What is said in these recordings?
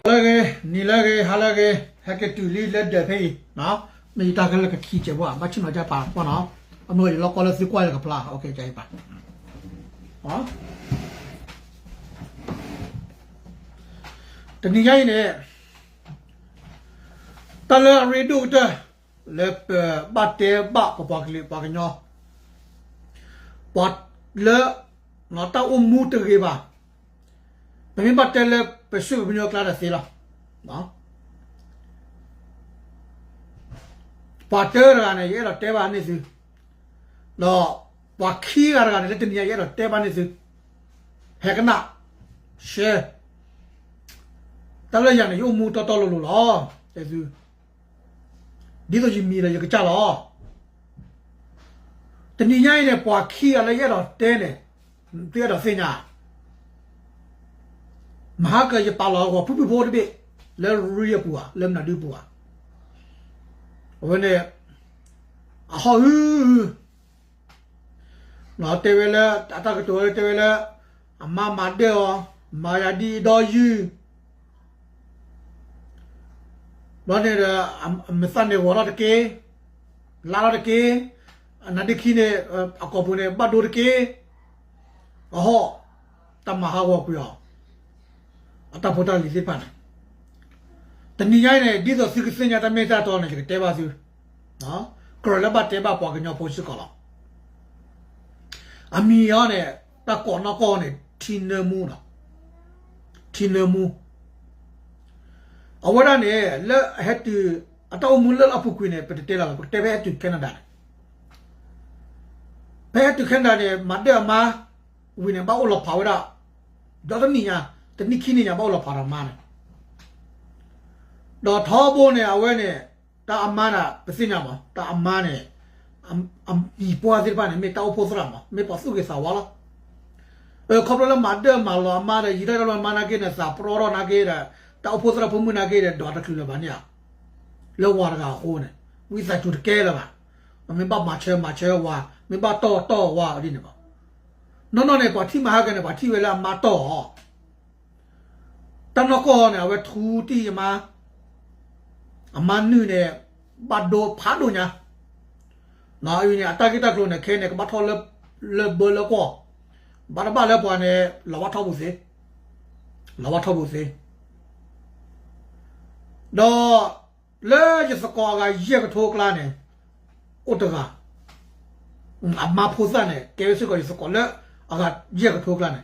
လၢဂ့ၤ, နံၤလၢဂ့ၤ, ဟါလၢဂ့ၤ, ဟဲက့ၤတုၤလံလၢဒၢးဖဲအံၤ, မ့ၢ်ယတၢ်ကလၢကခံကဲးဖိဧါ, ဘၣ်ဆ့ၣ်နီၤကပာ်ကွၢ်နီၤ, အမ့ၢ်ယလီၤကီလၢသုကွၢ်လၢကဖျါ, တနံၤညါအံၤန့ၣ် တၢ်လၢအရ့ဒိၣ်ကတၢၢ် လၢပဘၣ်တဲဘၣ်ပပှၤကလုာ်ပှၤကညီ, ပှၤလၢ တၢ်အိၣ်မူတဂ့ၤဘၣ်, ပမ့ၢ်ဘၣ်တဲလၢပစုကညီကျါဒီးသ့လီၤ. ပှၤတဂၤန့ၣ် ယအဲၣ်ဒိးတဲဘၣ်န့ၢ်သု, ဒီးပှၤခံဂၤတဂၤန့ၣ် လၢတနံၤညါ ယအဲၣ်ဒိးတဲဘၣ်န့ၢ်သု, ဟဲကနၣ်, share, တၢ်လၢယၤန့ၣ် ယအိၣ်မူတီတီလိၤလိၤလီၤ, တဲသု ဒ်သိးယမံၤဒီးယကစၢ်လီၤ. တနံၤညါအံၤန့ၣ် ပှၤခံဂၤလၢယအဲၣ်ဒိးတဲန့ၣ်, သုအဲၣ်ဒိးသ့ၣ်ညါ, မဟါကၢၤယပာ်လီၤဂီၤဖုၣ်ဖုၣ်ဖိတဘ့ၣ်, လၢရံအပူၤဧါ, လၢမနုၤဒုပူၤဧါ, အဝဲန့ၣ် အဟီၣ်ဟု တဲဝဲလၢ အတၢ်ကတိၤတဲဝဲလၢ အမါမၤဒၢၣ်အီၤ, မၤယၤဒ်အံၤဒီးယုၢ်, ဘျီန့ၣ်ဒီး အမုၢ်သၣ်န့ၣ်ဂီၤထီၣ်တက့ၢ်, လါထီၣ်တက့ၢ်, အနါဒ့ခံန့ၣ် အကိာ်ပူၤန့ၣ် ဘၣ်ဒိတက့ၢ်, အဟီၣ်, တၢ်မၤဟးဂီၤကွံာ်အီၤ, အတၢ်ဖိတၢ်လံၤသ့ၣ်တဖၣ်န့ၣ်, တနံၤညါအံၤန့ၣ် ဒ်သိးသုကသ့ၣ်ညါတၢ်မ့ၢ်တၢ်တီန့ၣ် ယကတဲဘၣ်သု, ကြၢးလၢဘၣ်တဲဘၣ်ပှၤကညီဖိစ့ၢ်ကီးလီၤ. အမံၤအီၤန့ၣ် တၢ်ကိးနီၢ်ကီၢ်န့ၣ် ထံနၢမူ, ထံနၢမူ, အဝဲဒၣ်န့ၣ် လၢအဟဲတုၤ အတၢ်အိၣ်မူလၢအပူၤကွံာ်န့ၣ် ပတတဲလၢၤဘၣ်, ပကတဲဖဲဟဲတုၤ Canada န့ၣ်, ဖဲဟဲတုၤ Canada န့ၣ် မၤဒၢၣ်အမါဝံၤန့ၣ် ဘၣ်အိၣ်လီၤဖးဝဲဒၣ်, ဒီတနံၣ်ညါ, တနံၣ်ခံနံၣ်ညါ ဘၣ်အိၣ်လီၤဖးဒီးအမါန့ၣ်, ဒီးထီဘိန့ၣ် အဝဲန့ၣ် တၢ်အမါန့ၣ် ပသ့ၣ်ညါမး, တၢ်အမါန့ၣ် အမံၤပှၢ်သ့ၣ်တဖၣ်န့ၣ် မ့ၢ်တၢ်အိၣ်ဖှိၣ်သရၣ်မး, မ့ၢ်ပှၤသူၣ်ဂ့ၤသးဝါလီၤ. ခီဖျိလၢမၤဒၢၣ်မၤလီၤအမါဒီး ယံၤထီၣ်တၢ်လီၤမါနာ်က့န့ၣ် သးပရီထီၣ်နာ်က့ဒီး တၢ်အိၣ်ဖှိၣ်သရၣ်ဖိမုၣ်နာ်က့ဒီး ဒွးတချုးလၢၤဘၣ်န့ၣ်ဧါ, လၢဝၤတဂၤအဃိန့ၣ် ဝံသးစူၤတကဲလၢၤဘၣ်. မ့ၢ်ဘၣ်မၤဆၢမၤဆၢဝၤ, မ့ၢ်ဘၣ်တီၢ်တီၢ်ဝၤဒ်န့ၣ်ဘၣ်. နီၢ်နီၢ်န့ၣ် ပှၤထံၣ်မဟါကၢၤန့ၣ် ပှၤထံၣ်ဝဲလၢအမါတီၢ်အီၤ တၢ်နီၢ်ကီၢ်န့ၣ် အဝဲထူတံၢ်ယမါ, အမါနုၢ်န့ၣ် ဘၣ်ဒိဖးဒိၣ်ညါ, အံၤန့ၣ် အတၢ်ဂ့ၢ်တၢ်ကျိၤန့ၣ် ခဲအံၤန့ၣ် ကဘၣ်ထီၣ်လၢဘၢလၢကွီၢ်, ဘၣ်တဘၣ်လၢပှၤန့ၣ် လီၤဘၣ်ထီၣ်ပူၤသ့, လီၤဘၣ်ထီၣ်ပူၤသ့ ဒီး လၢယသကိးအဂၤယဲၢ်ကထိအကျါန့ၣ် အိၣ်တဂၤ, အမါဖိသၣ်န့ၣ် ကဲဝဲစ့ၢ်ကီးယသကိးလၢအဂၤယဲၢ်ကထိအကျါန့ၣ်,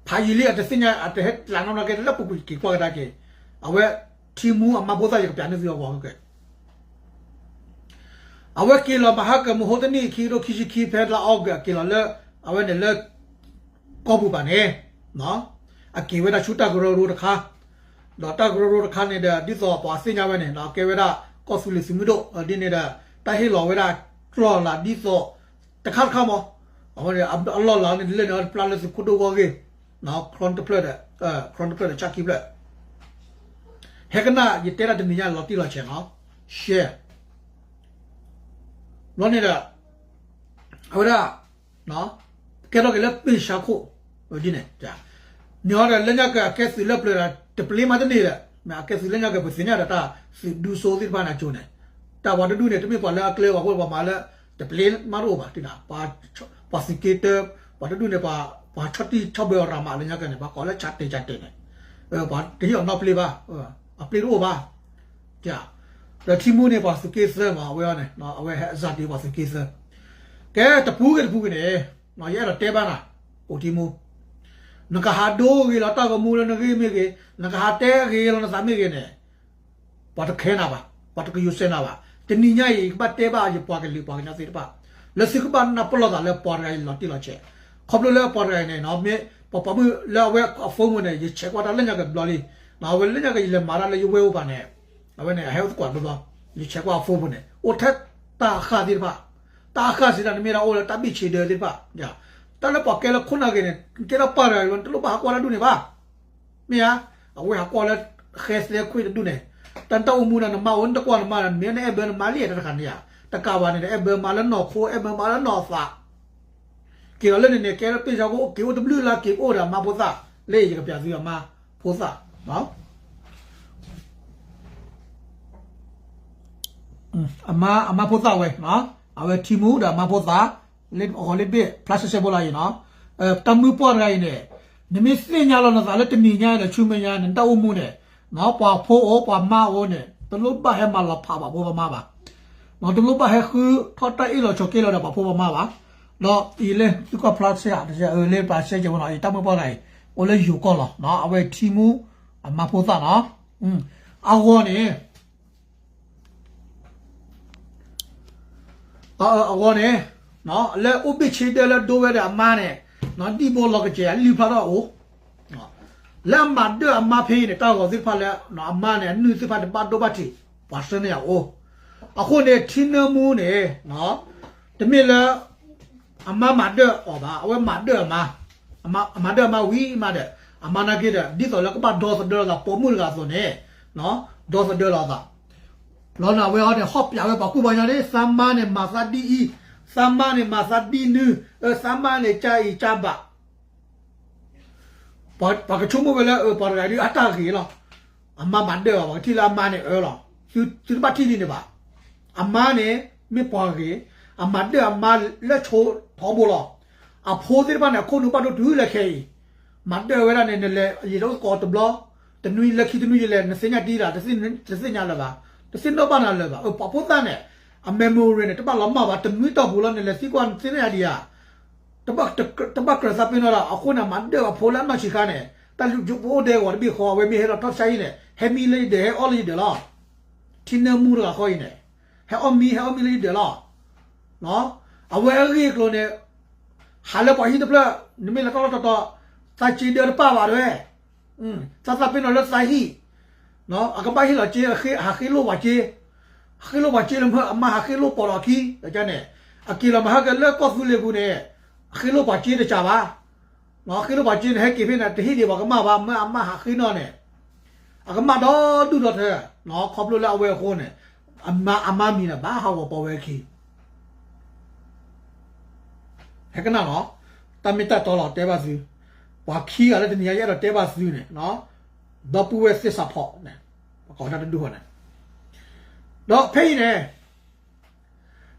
ဖးယံာ်လံအတသ့ၣ်ညါ အတဟဲလၢနီတဘျီက့ၤ လၢပူၤကွံာ်က့ၤကွၢ်ကဒါက့ၤ, အဝဲထံမူအမါဖိသၣ် ယကပျးန့ၢ်သုအဂီၢ်က့ၤ အဝဲက့ၤလီၤမဟါကၢၤ မဟိတနံၣ်ခံကထိခံဆံခံ ဖဲလါအီကူး အက့ၤလီၤလၢ အဝဲန့ၣ်လၢ ကီၢ်ပူၤဘၣ်န့ၣ်, အက့ၤဝဲဒၣ်ဆူတၢ်ကရၢကရိတခါ, ဒီးတၢ်ကရၢကရိတခါန့ၣ်ဒီး ဒ်သိးပှၤသ့ၣ်ညါဝဲန့ၣ် ကဲဝဲဒၣ်ကီၢ်သူလ့ၤသုးမုၢ်ဒိၣ် ဒ်န့ၣ်ဒီး တၢ်ဟ့ၣ်လီၤဝဲဒၣ်ကျီၢ်လၢ်ဒ်သိး တခါတခါမး, အဝဲန့ၣ်အလီၢ်လၢ်န့ၣ် လၢန့ၣ်တပျၢ်လၢသုးခိၣ်ဒိၣ်ဂီၢ်ဂ့ၢ်, ခီတဖျၢၣ်ဒီး ခီတဖျၢၣ်ဒီးဆၣ်ခံဖျၢၣ် ဟဲကနၣ် ယတဲဒၣ်တနံၤညါလီၤတံၢ်လီၤဆဲးနီၤ, share ဘျီန့ၣ်ဒီး အဝဲဒၣ် ကဲထီၣ်က့ၤလၢပ့ၢ်ဆါခိၣ်, ဒ်န့ၣ်, န့ၣ်ဟီဒီး လၢညါကၢၤအကဲသုးလၢပျၢၤဒီး တပျ့ၤမးတန့ၢ်ဒီး မ့ၢ်အကဲသုးလၢညါကၢၤ ပသ့ၣ်ညါဒီးတၢ်သုးဒူစိသ့ၣ်တဖၣ်န့ၣ်အကၠိန့ၣ်, တၢ်ပှၤတဒူၣ်န့ၣ် တမ့ၢ်ပှၤလၢအကျဲပှၤဖိပှၤမၤလၢ တပျ့ၤမးတအိၣ်ဘၣ်, ပှၤသုးက့တၢ ပှၤတဒူၣ်န့ၣ် ပှၤဆီၣ်တံၢ်ဆီၣ်ဘၢအီၤရၤမးလၢညါကၢၤန့ၣ် ပှၤကိးလၢဆးတဲာ်ဆးတဲာ်န့ၣ်, ပှၤတဟ့ၣ်အီၤနီၣ်ပျ့ၤဘၣ်, အပျ့ၤတအိၣ်ဘၣ် ဒီးထံမူန့ၣ် ပှၤသုးက့သၢမး အဝဲအီၤန့ၣ် အဝဲဟဲအစၢ်တ့ၢ်ပှၤသုးက့သၢ, ကဲတပူၤဂ့ၤတပူၤဂ့ၤန့ၣ် ယအဲၣ်ဒိးတဲဘၣ်နၤ, အိၣ်ထံမူ, နကဟးဒိဂ့ၤလီၤတၢ်ဂီၤမူလၢနဂ့ၢ်မ့ၢ်ဂ့ၤ, နကဟးတဲဂ့ၤလီၤနသးမ့ၢ်ဂ့ၤန့ၣ်, ပှၤတခဲနၤဘၣ်, ပှၤတကယိၤစဲးနၤဘၣ်. တနံၤညါအံၤ ယကဘၣ်တဲဘၣ်ယပှၤကလုာ်ပှၤကညီသ့ၣ်တဖၣ်, လၢသုကဘၣ်နၢ်ပၢၢ်လိာ်သးလၢပှၤတဂၤအံၤလီၤတံၢ်လီၤဆဲး, ခီဖျိလၢပှၤတဂၤအံၤန့ၣ် မ့ၢ်ပှၤပိာ်မုၣ်လၢအဝဲအ phone ပူၤန့ၣ် ယဆဲးကွၢ်တၢ်လၢညါကၢၤတဘျီလံ, အဝဲလၢညါကၢၤယလဲၤမၤတၢ်လၢယဝဲၢ်အိၣ်ပၤန့ၣ် အဝဲန့ၣ် အဟဲအိၣ်သကိးတဘျီဘျီ, ယဆဲးကွၢ်အ phone ပူၤန့ၣ် အိၣ်ထဲတၢ်အဃၢ်သ့ၣ်တဖၣ်, တၢ်အဃၢ်စံးတၢ်န့ၣ်မ့ၢ်ဒၣ်အိၣ်လၢတၢ်ဘံၣ်ဆ့ဒၢသ့ၣ်တဖၣ်, တၢ်လၢပှၤကဲလၢခိၣ်နၢ်ဂ့ၤန့ၣ် ကဲထီၣ်ပၢ်တဂၤအံၤ နတလိၣ်ဘၣ်ဟးကွၢ်တၢ်ဒူၣ်န့ၣ်ဘၣ်, မ့ၢ်ဧါ, အဝဲဟးကွၢ်လၢဃဲသဲခွံၣ်တဒူၣ်န့ၣ်, တၢ်နတၢ်အိၣ်မူန့ၣ် နမါအိၣ်နတကွၢ်နမါန့ၣ် မ့ၢ်နအဲၣ်ဘၢနမါလံတခါန့ၣ်ဧါ, တကးဘၣ်န့ၣ် အဲၣ်ဘၢမါလၢနီၢ်ခိ အဲၣ်ဘၢမါလၢနီၢ်သး က့ၤလီၤလၢန့ၣ်န့ၣ် ကဲလၢပ့ၢ်ဆါခိၣ် က့ၤအိၣ်တဘျုးလါ က့ၤအိၣ်ဒီးအမါဖိသၣ်, လၢယကပျးသုအမါဖိသၣ်, အမါ အမါဖိသၣ်ဝဲ, အဝဲထံမူဒီးအမါဖိသၣ်, လၢအဂီၤလၢဘ့ၣ်ဖျါဆှဲဆှဲဖိလီၤအံၤနီၤ. တၢ်မုၢ်ပှၢ်တဂၤအံၤန့ၣ်, နမ့ၢ်သ့ၣ်ညါလီၤနသးလၢတနံၤညါလၢဆူမဲာ်ညါ နတၢ်အိၣ်မူန့ၣ်, ပှၤဖိအိၣ်ပှၤမါအိၣ်န့ၣ် တလိၣ်ဘၣ်ဟဲမၤလီၤဖးပှၤဖိပှၤမါဘၣ်. တလိၣ်ဘၣ်ဟဲဃုထီၣ်တၢ်အ့ၣ်လိာ်ဆိးက့လိာ်ဒီးပှၤဖိပှၤမါဘၣ်. ဒီးအံၤလၢသုကွၢ်ဖျါဆှဲဧါ, လၢပှၤဆှဲကဲဝဲနီၤ, အံၤတၢ်မုၢ်ပှၢ်တဂၤအံၤ အိၣ်လၢယိၤကီၢ်လီၤ. အဝဲထံမူ အမါဖိသၣ်နီၤ. အဂီၤန့ၣ် အဂီၤန့ၣ်, လၢအိၣ်ဘ့ၣ်ဆ့ဒၢလၢဒိဝဲဒီးအမါန့ၣ်, ဒံၣ်ဘိလီၤကစဲၤအလံၣ်ဖျါထီၣ်အိၣ်, လၢအမၤဒၢၣ်အမါဖဲအံၤန့ၣ် တၢ်ဂီၤသ့ၣ်တဖၣ်လၢ အမါန့ၣ် အနုၢ်သ့ၣ်တဖၣ်န့ၣ် ဘၣ်ဒိဘၣ်ထံး ပှၤဆှၢန့ၢ်ယၤအိၣ်. အဃိန့ၣ် ထံနၢမူန့ၣ် တမ့ၢ်လၢ အမါမၤဒၢၣ်အီၤဘၣ်, အဝဲမၤဒၢၣ်အမါ, အမၤဒၢၣ်အမါဝံၤမးဒီး အမါနာ်က့ဒီး ဒ်သိးလၢကဘၣ်ဒီသဒၢလိာ်သး ပိာ်မုၣ်တဂၤအသိးန့ၣ်, ဒီသဒၢလိာ်သး, လီၤန့ၣ်အဝဲအီၤန့ၣ် ဟီၣ်ပၠးဝဲပှၤကူၣ်ပှၤကညီန့ၣ် သးမါန့ၣ်မၤသးဒ်အံၤ, သးမါန့ၣ်မၤသးဒ်နုၤ, သးမါန့ၣ်ကၢ်အံၤကၢ်ဘၣ် ပှၤကဆိကမိၣ်ဝဲလၢ ပှၤတဂၤဒ်အတၢ်ဂ့ၤလီၤ. အမါမၤဒၢၣ်အီၤ ပှၤကထံၣ်လၢအမါန့ၣ်အၢလီၤ. သုတဘၣ်ထံၣ်ဒ်န့ၣ်ဘၣ်. အမါန့ၣ် မ့ၢ်ပှၤဂ့ၤ, အမၤဒၢၣ်အမါလၢဆိထီဘိလီၤ. အဖိသ့ၣ်တဖၣ်န့ၣ် အခိၣ်နူာ်ဘၣ်ဒိတုၤလၢခဲအံၤ, မၤဒၢၣ်ဝဲဒၣ်န့ၣ် နလဲၤယံာ်တအိၣ်သကိးတဘျီ, တနွံလၢခံတနွံယလဲၤ နသ့ၣ်ညါတံၢ်တၢ်, တသ့ၣ်ညါလၢၤဘၣ်, တသ့ၣ်နီၣ်ဘၣ်နၤလၢၤဘၣ်. ပှၤဖိသၣ်န့ၣ် အ memory န့ၣ် တဘၣ်လီၤမၢ်ဘၣ်, တနွံတီၢ်ပူၤလီၤန့ၣ် လဲၤသံကွၢ်သ့ၣ်ညါဒံးဧါ တဘၣ်ကြၢးသးပ့ၤနီၣ်ဒီး အဃိန့ၣ် မၤဒၢၣ်အဖိလၢအနီၢ်ဆံးခါန့ၣ် တၢ်လူၢ်ကၠိဖိအိၣ်ဒဲကဝီၤတဘ့ၣ်ဃီ အဝဲမ့ၢ်ဟဲလီၤထီၣ်ဆါအံၤန့ၣ် ဟဲမံလၢယဒၢး ဟဲအီၣ်လၢယဒၢးလီၤ. ထံနၢမူတဂၤဃီအံၤန့ၣ် ဟဲအီၣ်မံ ဟဲအီၣ်မံလၢယဒၢးလီၤ. အဝဲအဂ့ၢ်အကျိၤန့ၣ် ဟးလၢပှၤဟံၣ်တဖျၢၣ် နမ့ၢ်လၢတၢ်လီၢ်တတီၤ သးစ့ဒၢတပၢ်ဘၣ်တဲဝဲ သးသးပ့ၤနီၣ်လၢသးဟံၣ် အကဘၣ်ဟ့ၣ်လီၤစ့ ဟးဃ့လိၢ်ပှၤစ့, ဟးဃ့လိၢ်ပှၤစ့လၢမ့ၢ်အမါဟးဃ့လိၢ်ပိာ်လီၤခံန့ၣ်, အက့ၤလီၤမၤဟဲက့ၤလၢကီၢ်သူလ့ၤပူၤန့ၣ် ဃ့လိၢ်ပှၤစ့တစှၤဘၣ်, ဃ့လိၢ်ပှၤစ့န့ၣ် ဟဲက့ၤဖဲန့ၣ် တဟ့ၣ်ဒံးပှၤကမၣ်ဘၣ် မ့ၢ်အမါဟးဃ့နီၣ်န့ၣ်, အကမၣ်ဒီဒူၣ်ဒီထၢ, ခီဖျိလၢအဝဲအဃိန့ၣ် အမါမံၤန့ၣ် ဘၣ်ဟးဂီၤပိာ်ဝဲအခံ ဟဲကနၣ်လီၤ, တၢ်မ့ၢ်တၢ်တီလီၤ တဲဘၣ်သု, ပှၤခံဂၤလၢတနံၤညါယအဲၣ်ဒိးတဲဘၣ်သုန့ၣ်, ဒီပုၢ်ဝဲၢ်သ့ၣ်စးဖီန့ၣ်, ပကိးတၢ်တဒူၣ်ဃီန့ၣ်, ဒီးဖဲအံၤန့ၣ်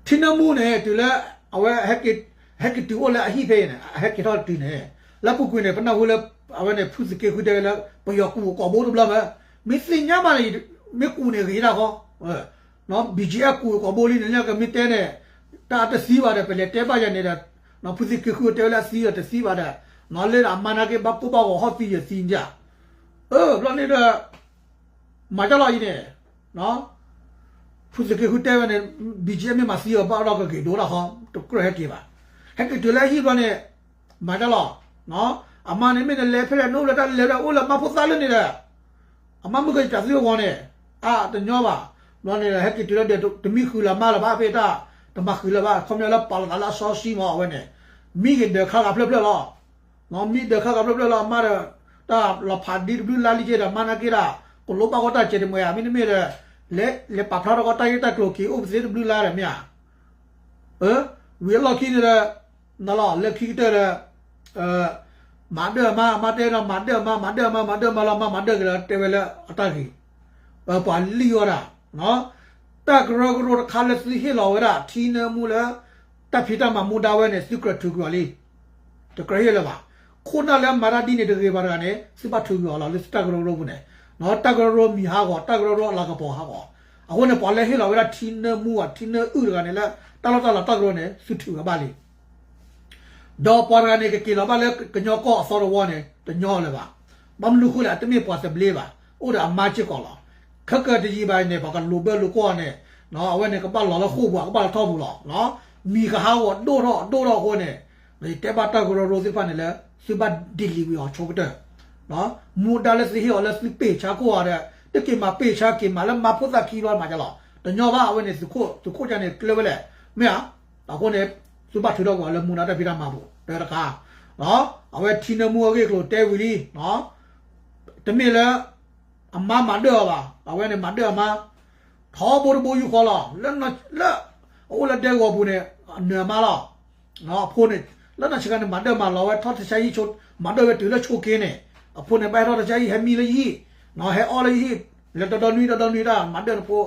ထံနၢမူန့ၣ် တုၤလၢ အဝဲ ဟဲက့ၤတုၤအိၣ်လၢအဟံၣ်ဖဲအံၤန့ၣ် အဟဲက့ၤထီၣ်တုၤန့ၣ်, လၢပူၤကွံာ်န့ၣ် ပနၢ်ဟူလၢ အဝဲန့ၣ် ဖုသုးက့ဃုတဲဝဲလၢ ပယီၤကူၣ်ကိးဘိတဘျီမး, မ့ၢ်သ့ၣ်ညါမးန့ၣ် မ့ၢ်ကူၣ်န့ၣ်ဂ့ၤဒၣ်ဃီ ဘံၣ်ကၠံအဲၣ်ကူၣ်ကိးဘိလံန့ၣ် လၢကမ့ၢ်တဲန့ၣ် တၢ်တသံဘၣ်ဒီး ပလဲၤတဲဘၣ်ယၤန့ၣ်ဒီး ဖုသုးက့ဃုတဲဝဲလၢအသံဒီးတသံဘၣ်ဒီး လၢအမါနာ်က့ဘၣ်ကိၢ်ဘၣ်ဂီၤဟီၣ်သံယသံန့ၣ်, အၢ ဘျီန့ၣ်ဒီး မၤတၢ်လီၤအံၤန့ၣ်, ဖုသုးက့ဃုတဲဝဲန့ၣ် ဘံၣ်ကၠံအဲၣ်မ့ၢ်မၤသံအီၤဘၣ်ဒီးကဂ့ၤဒိၣ်ဒၣ်ဃီ တကြၢးဟဲက့ၤဘၣ်, ဟဲက့ၤတုၤလၢအဟံၣ်ဘျီန့ၣ် မၤတၢ်လီၤ, အမါန့ၣ်မ့ၢ်နလဲၤဖဲလဲၣ် နအိၣ်လၢတၢ်လဲၤဒီး အိၣ်လၢမါဖိသၣ်လၢန့ၣ်ဒီး အမါမုၢ်ကယတၢ်သံအဂီၢ်န့ၣ်, အါ တညီဘၣ်, ဘျီန့ၣ် ဟဲက့ၤတုၤလၢဒီး တမံဃုာ်လၢၤမါလၢၤဘၣ် ဖဲတၢ်, တမၤဃုာ်လၢၤဘၣ် ခီပညီလၢပာ်လီၤသးလၢအစီဆှံမး အဝဲန့ၣ်, မံဂ့ၤဒၢးခါဂၤဖျၢၣ်ဖျၢၣ်လီၤ, မံဒၢးခါဂၤဖျၢၣ်ဖျၢၣ်လီၤ အမါဒီး, တၢ်လီၤဖးဒ်တဘျုးလါလံက့ဒီး မါနာ်က့ဒီး, ကလိၣ်ဘၣ်ဂီၢ်တၢ်စဲးတမှဲၤဧါ မ့တမ့ၢ်ဒီး, လဲၤပာ်ဖျါထီၣ်ကီတၢ်ဂ့ၢ်တၢ်ကျိၤက့ၤအိၣ်ပသ့တဘျုးလါဒီးမ့ၢ်ဧါ ဝံၤအလီၢ်ခံန့ၣ်ဒီး, နလီၤ လၢခံကတၢၢ်ဒီး, မၤဒၢၣ်အမါ အမါတဲဒီး မၤဒၢၣ်အမါ မၤဒၢၣ်အမါ မၤဒၢၣ်အမါလီၤ မၤမၤဒၢၣ်က့ၤလီၤ တဲဝဲလၢအတၢ်ဂ့ၢ်, ပှၤလံၣ်အီၤဒၣ်, တၢ်ကရၢကရိတခါလၢသုဟ့ၣ်လီၤဝဲဒၣ် ထံနၢမူလၢ, တၢ်ဖံးတၢ်မၤမူဒါဝဲန့ၣ် သုကြၢးထုးကွံာ်အီၤလံ တကြၢးဟ့ၣ်လၢၤဘၣ်, ခိၣ်နၢ်လၢအမၤတၢ်ဒ်န့ၣ်တဂ့ၤဘၣ်တဂၤန့ၣ် သုဘၣ်ထုးကွံာ်အီၤလီၤ လၢသုတၢ်ကရၢကရိပူၤန့ၣ်, တၢ်ကရၢကရိမံၤဟးဂီၤ တၢ်ကရၢကရိအလၤကပီၤဟးဂီၤ, အဃိန့ၣ် ပှၤလၢဟ့ၣ်လီၤဝဲဒၣ်ထံနၢမူ ထံနၢအုၣ်တဂၤန့ၣ်လၢ တၢ်လီၢ်တၢ်လီၢ်တၢ်ကရၢန့ၣ် သုထုးဝဲဘၣ်လံ ဒီးပှၤတဂၤန့ၣ် ကက့ၤလီၤဘၣ်လၢကညီကီၢ်အသီတဝီန့ၣ် တညီလၢၤဘၣ်. ဘၣ်မနုၤဃိလဲၣ် အတမ့ၢ်ပှၤသဘျ့ဘၣ်, အိၣ်ဒီးအမါစ့ၢ်ကီးလီၤ. ခဲကတယံာ်ဘၣ်န့ၣ် ပှၤကလိာ်ဘၢလိာ်ကွီၢ်န့ၣ်, အဝဲန့ၣ် ကဘၣ်လီၤလၢဃိာ်ပူၤ ကဘၣ်လီၤထီၣ်ပူၤလီၤ. မံၤကဟးဂီၤဒိၣ်ထီၣ်ဒိၣ်ထီၣ်အဃိန့ၣ်, ယတဲဘၣ်တၢ်ကရၢကရိသ့ၣ်တဖၣ်န့ၣ်လၢ သုဘၣ်ဒ့လံဝံၤအီၤဆိကတၢၢ် မူဒါလၢသုဟ့ၣ်အီၤလၢသုပ့ၢ်ဆါခိၣ်အီၤဒီး တက့ၤမၤပ့ၢ်ဆါက့ၤမၤလၢမါဖိသၣ်ခံဘျီမၤကလီၤ. တညီဘၣ် အဝဲန့ၣ် သုးခိၣ်ကန့ၣ်ကျၢၤဝဲလဲၣ်, မ့ၢ်ဧါ. အဃိန့ၣ် သုဘၣ်ထုးထီၣ်ကွံာ်အီၤလၢမူဒါတၢ်ဖံးတၢ်မၤပူၤ တၢတခါ, အဝဲထံနၢမူအဂ့ၢ်အကျိၤတဲဝံၤလံ, တမ့ၢ်လၢ အမါမၤဒၢၣ်အီၤဘၣ်, အဝဲန့ၣ်မၤဒၢၣ်အမါ, ထီဘိတဘိယူၢ်ဃီလီၤ. လၢ အအိၣ်လၢဒဲကဝီၤပူၤန့ၣ် အနၢၤအမါလီၤ. အဖိန့ၣ် လၢနီၢ်ဆံးခါန့ၣ် မၤဒၢၣ်မၤလီၤဝဲထီၣ်တဆါဟံၣ်, မၤဒၢၣ်ဝဲတုၤလၢဆိးက့န့ၣ်, အဖိန့ၣ် ဘၣ်ဟဲထီၣ်တဆါဟံၣ် ဟဲမံလၢယဟံၣ်, ဟဲအီၣ်လၢယဟံၣ်, လဲၤဒီဒီနွံဒီဒီနွံတၢ် မၤဒၢၣ်နဖိ,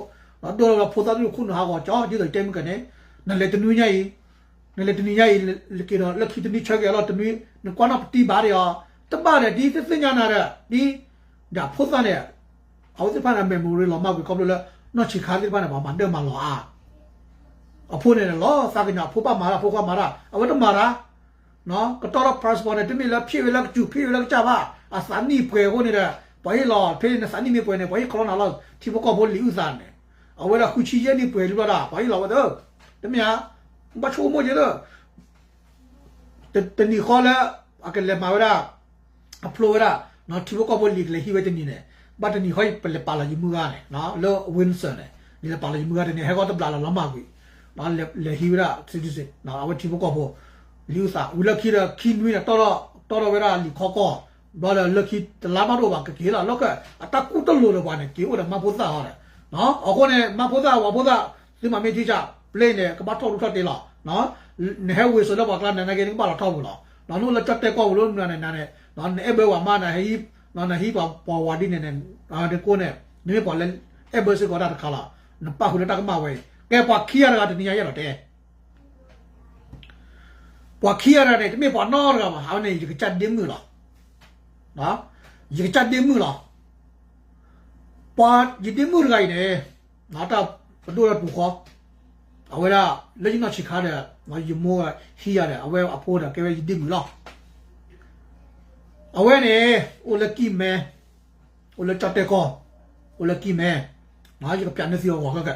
ဒိၣ်လီၤဝဲဒၣ်ဖိသၣ်ဒိၣ်ခိၣ်နူာ်ဟးဂီၤကၠီ ဒ်သိးယတဲမုၢ်ကန့ၣ်, နလဲၤတနွံညါအံၤ, နလဲၤတနံၤညါအံၤ, က့ၤဒီးလၢခံတနွံဆၢက့ၤအလီၢ်တနွံ, နကွၢ်နီၣ်ပတံၢ်ဘၣ်ဒံးအီၤ, တဘၣ်ဒီးဒ်သ့ၣ်ညါနၤဒီး ဒ် ဒီးဖိသၣ်န့ၣ် အဝဲသ့ၣ်တဖၣ်န့ၣ် memory လီၤမၢ်ကွံာ်ခီဖျိလၢ နီၢ်ဆံးခါသ့ၣ်တဖၣ်န့ၣ် ပှၤမၤဒၢမၤလီၤအါ အဖိန့ၣ်လီၤ သးကညီၤ အဖိဘၣ်မၤတၢ် အဖိခွါမၤတၢ် အဝဲတမၤတၢ်, ကတီၢ်ထီၣ် passport န့ၣ် တမ့ၢ်လၢဖံးဝဲလၢကစူၤ ဖံးဝဲလၢကစၢ်ဘၣ်, အသးနံၣ်ပှဲၤအဃိန့ၣ်ဒီး ပှၤဟ့ၣ်လီၤ ဖဲနသးနံၣ်မ့ၢ်ပှဲၤန့ၣ် ပှၤဟ့ၣ်ခီလီနၤလီၤ ထံဖိကီၢ်ဖိလံာ်အုၣ်သးန့ၣ်, အဝဲဒၣ်ဃုဆံယဲၢ်နံၣ်ပှဲၤလံဘျီဒၣ် ပှၤဟ့ၣ်လီၤဝဲသ့, တမ့ၢ်ဧါ, ဘၣ်ဆိကမိၣ်က့ၤသ့ တနံၤဃီလၢ အကလဲၤမၤဝဲဒၣ် အဖျိဝဲဒၣ် ထံဖိကီၢ်ဖိလံာ်ကလဲၤဟံးဝဲတနံၤန့ၣ်, ဘၣ်တနံၤဃီပလဲၤပာ်လီၤယမုၢ်ဂၤန့ၣ် လၢ Windsor န့ၣ် ယလဲၤပာ်လီၤယမုၢ်ဂၤတနံၤ ဟဲဂီၢ်တဘျးလီၤလီၤမၢ်ကွံာ် လဲၤဟံးဝဲဒၣ် citizen အဝဲထံဖိကီၢ်ဖိ လံာ်အုၣ်သး ဝံၤလၢခံဒီး ခံနွံန့ၣ် တီၢ်ထီၣ်ဝဲဒၣ်လံာ်ခီကီၢ်, ဘျီဒီးလၢခံတလါဘၣ်တအိၣ်ဘၣ် ကက့ၤလီၤလီၢ်ခၢၣ် အတၢ်ကူၣ်တလိာ်ဒီးပှၤန့ၣ် က့ၤအိၣ်ဒီးမါဖိသၣ်ဟီဒီး, အဃိန့ၣ် မါဖိသၣ် ဝၤဖိသၣ် သုမၤမ့ၢ်ထံဆး ပျဲန့ၣ် ကဘၣ်ထီၣ်ရူၣ်ထီၣ်တ့လီၤ နဟဲဝ့ၤစိာ်လၢပှၤကျါန့ၣ် နာ်က့နကဘၣ်လီၤထီၣ်ပူၤလီၤ. နအိၣ်လၢကၠီၣ်တဲၣ်ကီၢ်ပူၤလၢနၤန့ၣ် နန့ၣ် နအဲၣ်ဘၢဝၤမါ နဟံးပှၤဝၤဒ်န့ၣ်န့ၣ် နကိးန့ၣ် နမ့ၢ်ပှၤလၢအဲၣ်ဘၢစ့ၢ်ကီးတၢ်တခါလီၤ. နပာ်ဃုာ်လၢတၢ်ကမၣ်ဝဲအံၤ ကဲပှၤခံဂၤတဂၤတနံၤညါယအဲၣ်ဒိးတဲ ပှၤခံဂၤတဂၤန့ၣ် တမ့ၢ်ပှၤနီတဂၤဘၣ် အဝဲန့ၣ် ယကစၢ်ဒ့မုၣ်လီၤ. ယကစၢ်ဒ့မုၣ်လီၤ. ပှၤယဒ့မုၣ်တဂၤအံၤန့ၣ် တၢ်ပဒိၣ်လၢပူၤဃီ အဝဲဒၣ်လၢယနီၢ်ဆံးခါဒီး ယမိၢ်ဟံးယၤဒီး အဝဲအဖိဒီးကဲဝဲယဒ့မုၣ်လီၤ. အဝဲန့ၣ် အိၣ်လၢကံၢ်မဲ အိၣ်လၢကၠီၣ်တဲၣ်ကီၢ် အိၣ်လၢကံၢ်မဲ ယကပျးန့ၢ်သုအဂီၤခဲကဲ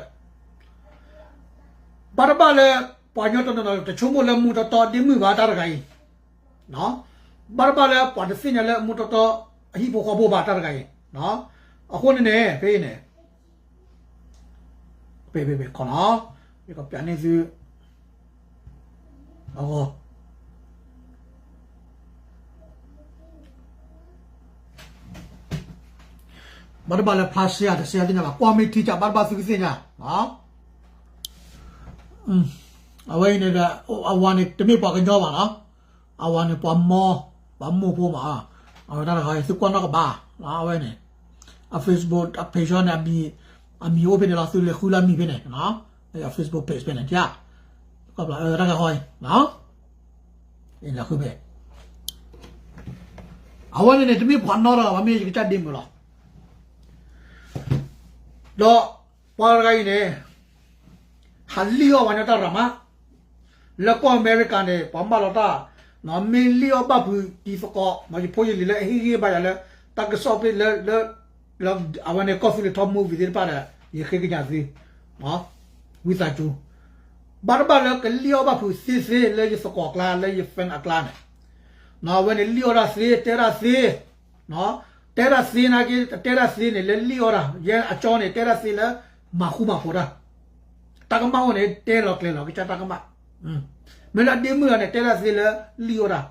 ဘၣ်တဘၣ်လၢ ပှၤကညီတနီၤနီၤ တဆိကမိၣ်လၢမူတီတီဒ့မုၣ်ဘၣ်တၢ်တဂၤအံၤ ဘၣ်တဘၣ်လၢပှၤတသ့ၣ်ညါလၢမူတီတီ အဟံၣ်ဖိဃီဖိဘၣ်တၢ်တဂၤအံၤ အဃိန့ၣ်န့ၣ် ဖဲအံၤန့ၣ် ဖဲဖဲဖဲခီနီၤ ယကပျးန့ၢ်သု အဂီၢ် ဘၣ်တဘၣ်လၢဖျါရှဲဧါတရှဲဧါသ့ၣ်ညါဘၣ် ကွၢ်မ့ၢ်ထံကးဘၣ်တဘၣ်သုကသ့ၣ်ညါ အဝဲအံၤန့ၣ်ဒီး အဝၤန့ၣ် တမ့ၢ်ပှၤကညီဘၣ်နီၤ အဝၤန့ၣ် ပှၤမီၢ် ပှၤမိၢ်ဖိမး အဝဲတၢ်တခါ သုကွၢ်နီၣ်ကဘၣ် အဝဲန့ၣ် အ Facebook အ page န့ၣ် အမံၤအိၣ်ဖဲန့ၣ်လီၤ သုလဲၤဃုလၢအမံၤဖဲန့ၣ် အ Facebook page ဖဲန့ၣ် တၢ်တခါဃီအံၤ လဲၤဃုဖဲ အဝဲန့ၣ်န့ၣ် တမ့ၢ်ပှၤနီတဂၤဘၣ် မ့ၢ်ယကစၢ်ဒ့မုၣ်လီၤ. ဒီးပှၤတဂၤအံၤန့ၣ် ဟးလံၣ်အီၣ်ပှၤကညီတၢ်ရၤမး လၢကီၢ်အမဲရကၤန့ၣ် ပှၤမၢလီၤတၢ် မ့ၢ်လံၣ်အီၣ်ဘၣ်ဖုးတံၤသကိး ယဖိယလံၤလၢအဟ့ၣ်ဂံၢ်ဘါယၤလၢ တၢ်ကစီၣ်ဖဲလၢ အဝဲန့ၣ်ကီၢ်သူလ့ၤထီ movie သ့ၣ်တဖၣ်ဒီး ယဃ့ကညးသု ဝံသးစူၤ ဘၣ်တဘၣ်လၢကလံၣ်အီၣ်ဘၣ်ဖုးသ့သ့လၢယသကိးအကျါ လၢယ friend အကျါန့ၣ် အဝဲန့ၣ်လံၣ်အီၣ်တၢ်သ့ တဲတၢ်သ့ တဲတၢ်သ့နာ်က့ တဲတၢ်သ့န့ၣ် လၢလံၣ်အီၣ်တၢ် ယဲအကၠီန့ၣ် တဲတၢ်သ့လၢ မၤဃူမၤဖိးတၢ် တၢ်ကမၣ်အိၣ်န့ၣ် တဲလီၤကျဲၤလီၤကစၢ်တၢ်ကမၣ် မ့ၢ်လၢဒ့မုၣ်တဂၤန့ၣ် တဲတၢ်သ့လၢလံၣ်အီၣ်တၢ်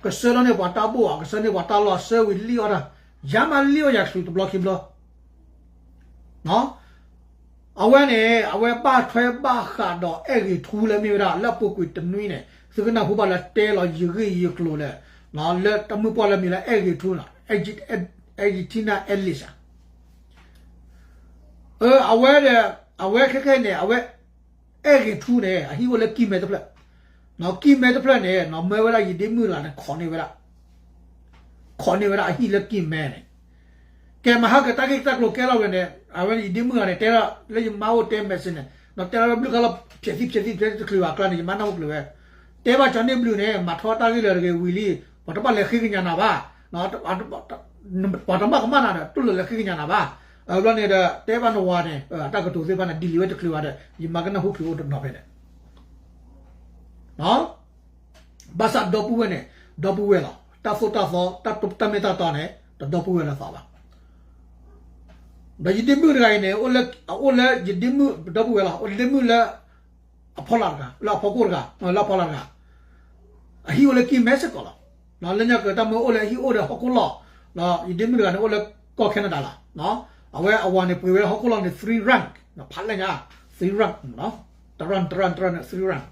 ကဆှၢလီၤန့ၢ်ပှၤတၢ်ဘိၣ်ဧါ ကဆှၢန့ၢ်ပှၤတၢ်လီၢ် ဆှၢဝံၤလံၣ်အီၣ်တၢ် ယၤမးလံၣ်အီၣ်ယၤချုးတဘျီခံဘျီ အဝဲန့ၣ် အဝဲဘၣ်ထွဲဘၣ်ဃးဒီးအဲၣ်ဂ့ၤထူလၢမ့ၢ်ဝဲဒၣ် လၢအပူၤကွံာ်တနွံန့ၣ် သုကနၢ်ဟူဘၣ်လၢတဲလီၤယဂ့ၢ်ယကျိၤလၢ လၢတၢ်မုၢ်ပှၢ်လၢမံၤလၢအဲၣ်ဂ့ၤထူန့ၣ် Argentina Ellis ဧါ အဝဲဒီး အဝဲခဲခဲအံၤန့ၣ် အဝဲ အဲၣ်ဂ့ၤထူန့ၣ် အဟံၣ်အိၣ်လၢကံၢ်မဲတဖျၢၣ်, ကံၢ်မဲတဖျၢၣ်န့ၣ် မၢဝဲဒၣ်ယဒ့မုၣ်တဂၤန့ၣ် ခိးန့ၢ်ဝဲဒၣ်, ခိးန့ၢ်ဝဲဒၣ်အဟံၣ်လၢကံၢ်မဲန့ၣ်, ကဲမဟါကတၢ်ဂ့ၢ်တၢ်ကျိၤကဲထီၣ်ဝဲန့ၣ် အဝဲန့ၣ်ယဒ့မုၣ်တဂၤန့ၣ် တဲဒၣ်လၢယမါအိၣ်တဲ message န့ၣ် တဲဒၣ်လၢဘျုးခါလီၤ ဖျဲးသံဖျဲးသံဖျဲးတချုးဘၣ်အကျါန့ၣ် ယမါနၢ်ဟူချုးဝဲ, တဲဘၣ်ကၠီန့ၢ်ဘျုးန့ၣ် မၤထီၣ်တၢ်ဂ့ၢ်လၢာ်တဂ့ၤဝံၤလံ, ပှၤတဘၣ်လဲၤဃ့ကညးနၤဘၣ် ပှၤတဘၣ်ကမၣ်နၤဒီး တူၢ်လိာ်လဲၤဃ့ကညးနၤဘၣ်. ဘျီန့ၣ်ဒီး တဲဘၣ်နဝၤန့ၣ် အတၢ်ကတိၤသ့ၣ်တဖၣ်န့ၣ် ဒ်လံာ်ဝဲတချုးဘၣ်ဒီး ယမါကနၢ်ဟူချုးအိၣ်တနီၤဖဲန့ၣ် ဘၣ်ဆၣ်ဒီပုၢ်ဝဲၢ်န့ၣ် ဒီပုၢ်ဝဲၢ်လီၤ. တၢ်သိၣ်တၢ်သီ တၢ်မ့ၢ်တၢ်တီန့ၣ် တဒီပုၢ်ဝဲၢ်လၢၤဘၣ်. ဒီးယဒ့မုၣ်တဂၤအံၤန့ၣ် အိၣ်လၢယဒ့မုၣ်ဒီပုၢ်ဝဲၢ်လီၤ. အိၣ်ဒ့မုၣ်လၢ အဖီလာ်တဂၤ လၢအဖီခိၣ်တဂၤ လၢအဖီလာ်တဂၤ အဟံၣ်အိၣ်လၢကံၢ်မဲစ့ၢ်ကီးလီၤ. လၢညါကတၢ်မၢအိၣ်လၢအဟံၣ်အိၣ်ဒီးဟီၣ်ခိၣ်လီၢ်, ယဒ့မုၣ်တဂၤန့ၣ် အိၣ်လၢကီၢ် Canada လီၤ. အဝဲအဝၤန့ၣ် ပှ့ၤဝဲဟီၣ်ခိၣ်လီၢ်န့ၣ် three rank ဖးလဲၢ်ညါ three rank တရၣ်တရၣ်တရၣ်န့ၣ် three rank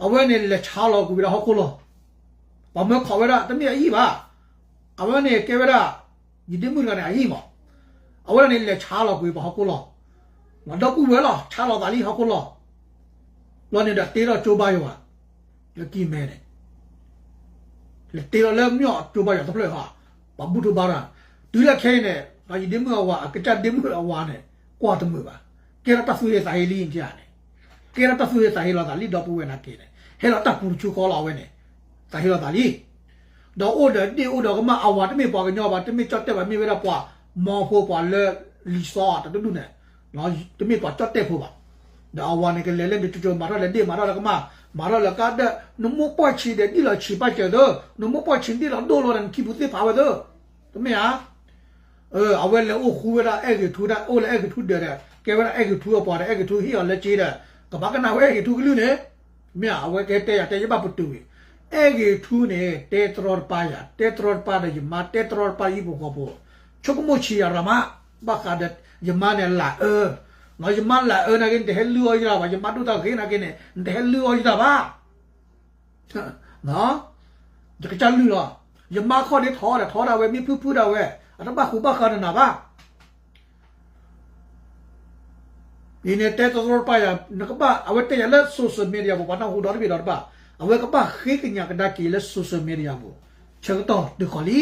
အဝဲန့ၣ်လဲၤဆါလီၤကွံာ်ဝဲဒၣ်ဟီၣ်ခိၣ်လီၢ်, ပှၤမၢခိးဝဲဒၣ် တမ့ၢ်အဟံၣ်ဘၣ်. အဝဲန့ၣ်ကဲဝဲဒၣ် ယဒ့မုၣ်တဂၤန့ၣ် အဟံၣ်မး, အဝဲဒၣ်န့ၣ်လဲၤဆါလီၤကွံာ်ပှၤဟီၣ်ခိၣ်လီၢ်, ဒီပုၢ်ဝဲၢ်လီၤ ဆါလီၤသးလံဟီၣ်ခိၣ်လီၢ်, လီၤန့ၣ်ဒီးတ့ထီၣ်ကၠိဘါယွၤ, လၢကံၢ်မဲန့ၣ် လဲၤတ့ထီၣ်လၢမ့ၢ်ကၠိဘါယွၤတဖျၢၣ်ဟီ, ပှၤဘူၣ်ထီၣ်ဘါတၢ်, တုၤလၢခဲအံၤန့ၣ် ယဒ့မုၣ်အဝၤ အကစၢ်ဒ့မုၣ်အဝၤန့ၣ် ကွၢ်တမုာ်ဘၣ်, ကဲထီၣ်တၢ်သူၣ်ဟ့သးဟ့လံန့ၣ်, ကဲထီၣ်တၢ်သူၣ်ဟ့သးဟ့လီၤသးလံ ဒီပုၢ်ဝဲၢ်နာ်က့န့ၣ် ဟဲလီၤတၢ်ပူၤတဆူဃီလီၤအဝဲန့ၣ်, သးဟ့လီၤသးလံ ဒီးအိၣ်ဒီးဒ့ၣ်အိၣ်ဒီးကမၢ် အဝၤတမ့ၢ်ပှၤကညီဘၣ်, တမ့ၢ်ကၠီၣ်တဲၣ်ဘၣ်, မ့ၢ်ဝဲဒၣ်ပှၤမီဖိ ပှၤလၢလံာ်စီတဒူၣ်န့ၣ်, တမ့ၢ်ပှၤကၠီၣ်တဲၣ်ဖိဘၣ်. ဒီးအဝၤန့ၣ်ကလဲၤလၢနကၠိကၠိ မၤထီၣ်လၢဒ့ၣ် မၤထီၣ်လၢကမၢ်, မၤထီၣ်လၢကါဒၢ, နမိၢ်ပှၢ်ဆံးဒီးဒ့ၣ်လီၤဆံးပာ်စၢၤသၢ, နမိၢ်ပှၢ်ဆံးဒ့ၣ်လီၤဒိၣ်လီၤဒီးနခံပူၤသ့ၣ်ဖးဝဲသၢ, တမ့ၢ်ဧါ. အဝဲလဲၤအိၣ်ဃူဝဲဒၣ်အဲၣ်ဂ့ၤထူဒီး အိၣ်လၢအဲၣ်ဂ့ၤထူဒၢးဒီး ကဲဝဲဒၣ်အဲၣ်ဂ့ၤထူအပှၤဒီး အဲၣ်ဂ့ၤထူဟ့ၣ်အီၤလၢစ့ဒီး ကဘၣ်ကနၣ်ဝဲအဲၣ်ဂ့ၤထူကလုၢ်န့ၣ်, မ့ၢ်ဧါ, အဝဲကတဲယၤတဲ ယဘၣ်ပတုာ်ဝံၤ, အဲၣ်ဂ့ၤထူန့ၣ် တဲတရီတပါယၤ, တဲတရီတပါဒီးယမါ, တဲတရီတပါဟံၣ်ဖိဃီဖိ, ဆိကမိၣ်ဆံးယၤရၤမး, ဘၣ်ဃးဒီးယမါန့ၣ်လၢအအၢ, ယမါလၢအအၢနာ်က့ နတဟဲလုၢ်အီၣ်ယတၢ်ဘၣ်, ယမါဒိၣ်တၢ်ဂ့ၤနာ်က့န့ၣ် နတဟဲလုၢ်အီၣ်ယတၢ်ဘၣ် ယကစၢ်လုၢ်လီၤ, ယမါခီၣ်ဒ့ထီဒီး ထီဒၣ်ဝဲ မ့ၢ်ဖုၣ်ဖုၣ်ဒၣ်ဝဲ, အတဘၣ်ဃူဘၣ်ဃးနၤဘၣ်. အံၤန့ၣ်တဲတရီတပါယၤ, နကဘၣ် အဝဲတဲယၤလၢ social media ပူၤ ပှၤနၢ်ဟူဒီတဘ့ၣ်ဒီးတဘၣ်, အဝဲကဘၣ်ဃ့ကညးကဒါက့ၤလၢ social media ပူၤ, ဆၢကတီၢ်တုၤဃီၤလံ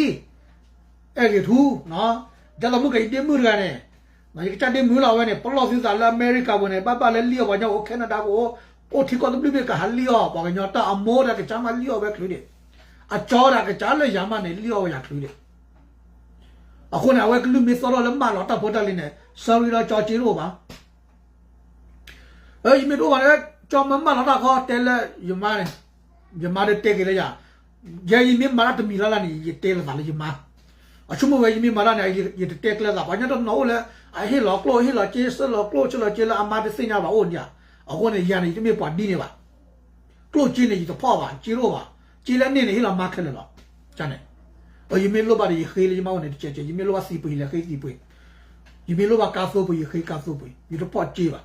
အဲၣ်ဂ့ၤထူ, ဒ်သိးမုၢ်ကယဒ့မုၣ်တဂၤန့ၣ်, ယကစၢ်ဒ့မုၣ်လီၤအဝဲန့ၣ် ပလီၢ်သုသးလၢအမဲရကၤပူၤန့ၣ် ဘၣ်ဘၣ်လၢလံၣ်အီၣ်ပှၤကညီအိၣ် Canada ကအိၣ်, အိၣ်ထံကီၢ်တဘျုးဘ့ၣ်ကဟးလံၣ်အီၣ်ပှၤကညီတၢ်အမိၢ်ဒီးကစၢ်မးလံၣ်အီၣ်ဝဲချုးဒံး, အကၠီဒီးကစၢ်လၢယၤမးန့ၣ် လံၣ်အီၣ်ဝဲယၤချုးဒံး အဃိန့ၣ် အဝဲကလုၢ်မ့ၢ်သီၣ်ထီၣ်လၢမၢလီၤတၢ်ဖိတၢ်လံၤန့ၣ် sorry ဒီးကၠီက့တအိၣ်ဘၣ် ယမ့ၢ်တအိၣ်ဘၣ်န့ၣ် ကၠီမၤမၢလီၤတၢ်ခီ တဲလၢယမါန့ၣ်, ယမါဒီးတဲက့ၤလၢယၤ, ယဲယမ့ၢ်မၤတၢ်တမံၤလၢ်လၢ်န့ၣ် ယတဲလိာ်သးလၢယမါ, အဆိကမိၣ်ဝဲယမ့ၢ်မၤတၢ်န့ၣ် ယတတဲကျဲသး, ပှၤကညီတနီၤအိၣ်လၢ အဟ့ၣ်လီၤကျိၣ်ဟ့ၣ်လီၤစ့ ဆှၢလီၤကျိၣ်ဆှၢလီၤစ့လၢအမါတသ့ၣ်ညါဘၣ်အိၣ်န့ၣ်, အဃိန့ၣ် ယၤန့ၣ် ယတမ့ၢ်ပှၤဒ်န့ၣ်ဘၣ် ကျိၣ်စ့န့ၣ် ယတဖီၣ်ဘၣ်, စ့တအိၣ်ဘၣ်, စ့လၢန့ၣ်န့ၣ် ဟ့ၣ်လီၤမါခဲလၢာ်လီၤ. န့ၣ်, ယမ့ၢ်လိၣ်ဘၣ်ဒီးယဃ့လၢယမါအိၣ်န့ၣ် တကဲးကဲး, ယမ့ၢ်လိၣ်ဘၣ်သံးပှ့ၤ ယလဲၤဃ့သံးပှ့ၤ, ယမ့ၢ်လိၣ်ဘၣ်ကါသိပှ့ၤ ယဃ့ကါသိပှ့ၤ, ယတဖီၣ်စ့ဘၣ်.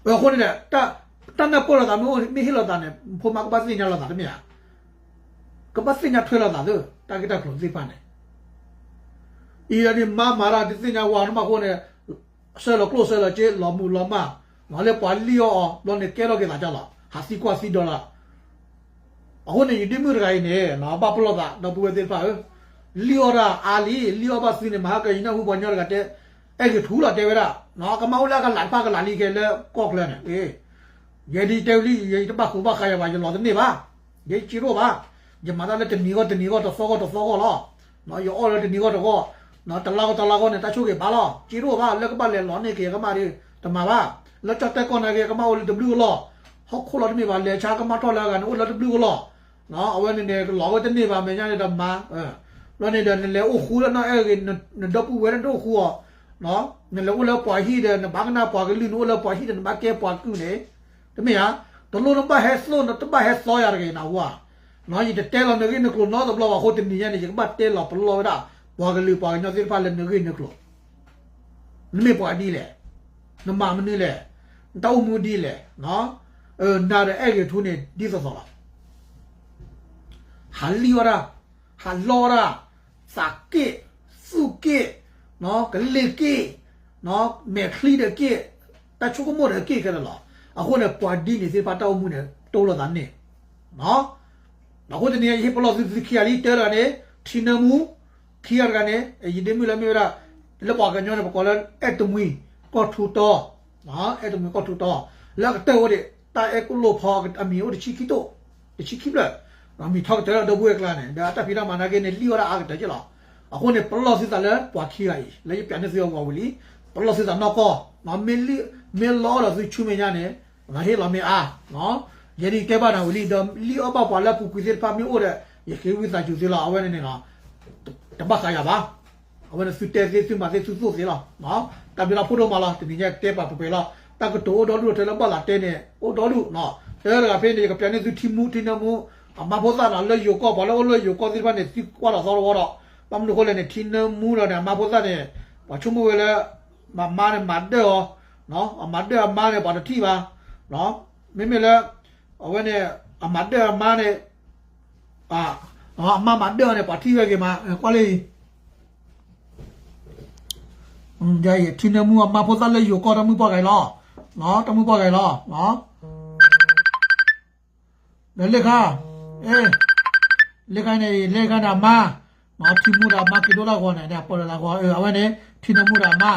အဃိန့ၣ်ဒီး တၢ်နၢ်ပၢၢ်လိာ်သးမ့ၢ်အိၣ်မ့ၢ်ဟ့ၣ်လိာ်သးန့ၣ် ဖိမါကဘၣ်သ့ၣ်ညါလိာ်သးတမ့ၢ်ဧါ, ကဘၣ်သ့ၣ်ညါထွဲလိာ်သးသ့ တၢ်ဂ့ၢ်တၢ်ကျိၤသ့ၣ်တဖၣ်န့ၣ် အံၤဒီးန့ၣ် မါမၤတၢ်တသ့ၣ်ညါဝၤတမးအဃိန့ၣ် ဆှၢလီၤကျိၣ်ဆှၢလီၤစ့ လီၤမုၢ်လီၤမၢ်, လၢပှၤလံၣ်အီၣ်အီၤ ဘျီန့ၣ်ကဲထီၣ်က့ၤသးကၢ်လီၤ ဟးသံကွၢ်သံဒိးလီၤ. အဃိန့ၣ် ယဒ့မုၣ်တဂၤအံၤန့ၣ် ဘၣ်ပလီၢ်သး ဒီပုၢ်ဝဲၢ်သ့ၣ်တဖၣ်ဧၢ, လံၣ်အီၣ်တၢ်အါလံ လံၣ်အီၣ်ဘၣ်သုန့ၣ် မဟါကယနၢ်ဟူပှၤကညီတဂၤတဲ အဲၣ်ဂ့ၤထူလီၤတဲဝဲဒၣ်, ကမၣ်အိၣ်လၢအကလးတဖၣ်ကလးလံခဲလၢကီၢ်ချၢန့ၣ် ယဲဒ်တဲဝဲလံ ယတဘၣ်ဃူဘၣ်ဃးယၤဘၣ် ယလီၤတန့ၢ်ဘၣ်, ယဲစ့တအိၣ်ဘၣ်, ယမၤတၢ်လၢတနံၤဂီၢ်တနံၤဂီၢ် တသီဂီၢ်တသီဂီၢ်လီၤ, ယအီၣ်လၢတနံၤဂီၢ်တဂီၢ်, တလါဂီၢ်တလါဂီၢ်န့ၣ် တၢ်ဆိၣ်ဂ့ၤဘၣ်လီၤ စ့တအိၣ်ဘၣ် လၢကဘၣ်လဲၤလီၤန့ၢ်က့ၤကမၣ်ဒီး တမၤဘၣ်, လၢကၠီၣ်တဲၣ်ကီၢ်နာ်က့ၤ ကမၣ်အိၣ်လၢတဘျုးကလီၢ်, ဟီၣ်ခိၣ်လီၤတမ့ၢ်ဘၣ် လဲၤဆါကမၣ်ထီၣ်လၢအဂၤန့ၣ် အိၣ်လၢတဘျုးကလီၢ်, အဝဲန့ၣ်န့ၣ် ကလီၤဝဲတန့ၢ်ဘၣ်မဲာ်ညါန့ၣ်ဒီးမၤ ဘျီန့ၣ်ဒီး နလဲၤအိၣ်ဃူလၢနီၢ်အဲၣ်ဂ့ၤ နဒီပုၢ်ဝဲၢ်န့ၣ်တအိၣ်ဃူအီၤ, နလဲၤအိၣ်လၢပှၤဟံၣ်ဒီး နဘၣ်ကနၣ်ပှၤကလုၢ် နအိၣ်လၢပှၤဟံၣ်ဒီး နဘၣ်ကဲပှၤကုၢ်န့ၣ်, တမ့ၢ်ဧါ, တလိၣ်နဘၣ်ဟဲသိၣ် နတဘၣ်ဟဲသီယၤတဂ့ၤ နဝၤ, ယတတဲလီၤနဂ့ၢ်နကျိၤနီတဘျီဘၣ်အဃိ တနံၤညါန့ၣ် ယကဘၣ်တဲလီၤပလီၢ်ဝဲဒၣ် ပှၤကလုာ်ပှၤကညီသ့ၣ်တဖၣ်လၢနဂ့ၢ်နကျိၤ, နမ့ၢ်ပှၤဒ်လဲၣ်, နမၤမနုၤလဲၣ်, နတၢ်အိၣ်မူဒ်လဲၣ်, နၤဒီးအဲၣ်ဂ့ၤထူန့ၣ် ဒ်သိးသိးလီၤ ဟးလံၣ်အီၣ်တၢ်, ဟးလီအီၣ်တၢ်, သးက့ၣ်, သူၣ်က့ၣ်, ကလ့ၢ်က့ၣ်, မဲာ်ချံဒီးက့ၣ်, တၢ်ဆိကမိၣ်ဒီးက့ၣ်ခဲလၢာ်လီၤ. အဃိန့ၣ် ပှၤဒ်န့ၣ်သ့ၣ်တဖၣ်တၢ်အိၣ်မူန့ၣ် တိၢ်လိာ်သးန့ၣ်, အဃိတနံၤညါ ယဟ့ၣ်ပလီၢ်သုသုခံဂၤလံ တၢတဂၤန့ၣ် ထံနၢမူ, ခံဂၤတဂၤန့ၣ် ယဒ့မုၣ်လၢမ့ၢ်ဝဲဒၣ် လၢပှၤကညီန့ၣ် ပကိးလၢ အဲၣ်တမှံၤကီၢ်ထူတီ, အဲၣ်တမှံၤကီၢ်ထူတီ, လၢအကတၢၢ်ဝဲဒၣ် တၢ်အဲၣ်ကိၣ်လိၣ်ဖီအမံၤအိၣ်တဆံခံတိၣ်, တဆံခံဖျၢၣ်, မံၤထီၣ်ကတၢၢ်လၢဒီပုၢ်ဝဲၢ်ကျါန့ၣ် ဒီးအတၢ်ဖံးတၢ်မၤနာ်က့န့ၣ် လံၣ်အီၣ်ဒၣ်အါကတၢၢ်က့လီၤ. အဃိန့ၣ် ပလီၢ်သုသးလၢပှၤခံဂၤအံၤ လၢယပျးန့ၢ်သုအဂီၢ်ဝံၤလံ, ပလီၢ်သုသးနီၢ်ကီၢ်, မ့ၢ်လီအီၣ်ဒီးသုဆူမဲာ်ညါန့ၣ် ဟ့ၣ်လီၤမ့ၢ်အါ, ယဲဒ်တဲဘၣ်နၤဝံၤလံ ဒီးလံၣ်အီၣ်ဘၣ်ပှၤလၢအပူၤကွံာ်သ့ၣ်တဖၣ်မ့ၢ်အိၣ်ဒီး ယဃ့ဝံသးစူၤသုလီၤ. အဝဲန့ၣ်န့ၣ်လီၤ တဘၣ်ဃးယၤဘၣ်. အဝဲန့ၣ်သုတဲသ့သုမၤသ့သုသိၣ်သ့လီၤ. တၢ်ဘျုးလီၤဖိဒိၣ်မးလီၤ. တနံၤညါတဲပာ်ပှဲၤပှဲၤလီၤ. တၢ်ကတိၤအိၣ်ဒီဒူၣ်ထဲလၢဘၣ်သးတဲန့ၣ် အိၣ်ဒီဒူၣ်, တၢတဂၤဖဲန့ၣ် ယကပျးန့ၢ်သုထံမူထံနၢမူ, အမါဖိသၣ်နီၤ လၢယိၤကီၢ် ပှၤလၢအိၣ်လၢယိၤကီၢ်သ့ၣ်တဖၣ်န့ၣ် သံကွၢ်လီၤသီတဝီဒီး ဘၣ်မနုၤအဃိလဲၣ်န့ၣ် ထံနၢမူဒီးန့ၣ် အမါဖိသၣ်န့ၣ် ပှၤဆိကမိၣ်ဝဲလၢ မၤမါန့ၣ်မၤဒၢၣ်အီၤ, အမၤဒၢၣ်အမါန့ၣ် ပှၤတထံၣ်ဘၣ်. မ့မ့ၢ်လၢ အဝဲန့ၣ် အမၤဒၢၣ်အမါန့ၣ် အမါမၤဒၢၣ်အီၤန့ၣ် ပှၤထံၣ်ဝဲဂ့ၤမး ကွၢ်လၢအံၤ ယအံၤ ထံနၢမူအမါဖိသၣ်လၢယိၤကီၢ် တၢ်မုၣ်ပှၢ်ဂၤအံၤလီၤ, တၢ်မုၣ်ပှၢ်ဂၤအံၤလီၤ. ဒီးလ့ၣ်ခါ, အ့, လ့ၣ်ခါန့ၣ် လ့ၣ်ခါန့ၣ်အမါ, ထံမူဒီးအမါက့ၤဒိၣ်တၢ်ဂီၤန့ၣ် ပှၤလၢတၢ်ဂီၤ အဝဲန့ၣ် ထံနၢမူဒီးအမါ